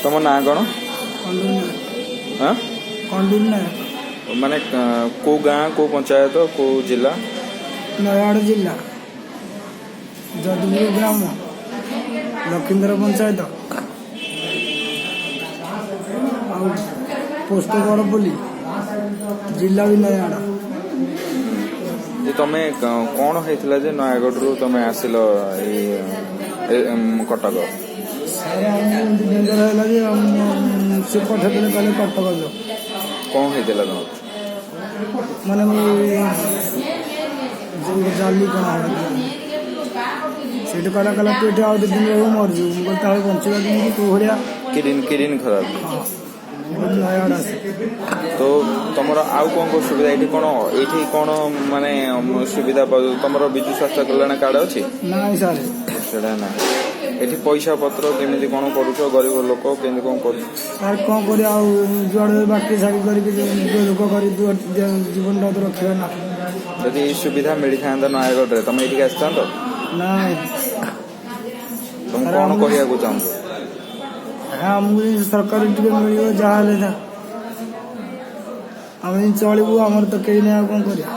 ତମ ନାଁ କ'ଣ? କଣ୍ଡୁନ। ହଁ। କଣ୍ଡୁନ ନାୟକ। ମାନେ କୋଉ ଗାଁ, କୋଉ ପଞ୍ଚାୟତ, କୋଉ ଜିଲ୍ଲା? ନୟାଗଡ଼ ଜିଲ୍ଲା, ଯଦୁପୁର ଗ୍ରାମ, ଲକ୍ଷ୍ମୀଧର ପଞ୍ଚାୟତ ଆଉ ପୋଷ୍ଟ ବଡ଼ପଲ୍ଲୀ, ଜିଲ୍ଲା ବି ନୟାଗଡ଼। ଯେ ତମେ କ'ଣ ହେଇଥିଲା ଯେ ନୟାଗଡ଼ରୁ ତମେ ଆସିଲ ଏଇ କଟକ? ସାର୍, ଆମକୁ ଏମିତି ଡେଞ୍ଜର ହେଲା ଯେ ସେ ପଠେଇଦେଲେ, କହିଲେ କଟକ ଯାଅ। କ'ଣ ହେଇଥିଲା ତମର? ମାନେ ମୁଁ ଯୋଉ ଜାଲି କ'ଣ ହେଲା ସେଇଠି, କହିଲା ତୁ ଏଠି ଆଉ 2 ଦିନ ରହିବୁ, ମରିଯିବୁ। ମୁଁ କହିଲି, ତାହେଲେ ବଞ୍ଚିବା କେମିତି କୋଉ ଭଳିଆ? କିଡନୀ ଖରାପ? ହଁ, ନୟାଗଡ଼ ଆସେ। ତ ତମର ଆଉ କ'ଣ କ'ଣ ସୁବିଧା ଏଇଠି, କ'ଣ ଏଇଠି କ'ଣ ମାନେ ସୁବିଧା ପାଉଛ? ତମର ବିଜୁ ସ୍ୱାସ୍ଥ୍ୟ କଲ୍ୟାଣ କାର୍ଡ ଅଛି? ନାଇଁ ସାର୍। ସେଟା ନାହିଁ। ଏଠି ପଇସା ପତ୍ର କେମିତି କ'ଣ କରୁଛ? ଗରିବ ଲୋକ, କେମିତି କ'ଣ କରୁଛ? ସାର୍, କ'ଣ କରିବା ଆଉ? ଯୁଆଡ଼େ ବାକି ସାକି କରିକି ରୋଗ କରି ଜୀବନଟା ତ ରଖିବା ନା। ଯଦି ଏଇ ସୁବିଧା ମିଳିଥାନ୍ତା ନୟାଗଡ଼ରେ, ତମେ ଏଇଠିକି ଆସିଥାନ୍ତ? ନାଇଁ। ତମେ ସାର୍, କ'ଣ କହିବାକୁ ଚାହୁଁଛ? ହଁ, ଆମକୁ ଯଦି ସରକାର ଟିକେ ମିଳିବ ଯାହା ହେଲେ, ଆମେ ଯେମିତି ଚଳିବୁ। ଆମର ତ କେହି ନାହିଁ, ଆଉ କ'ଣ କରିବା?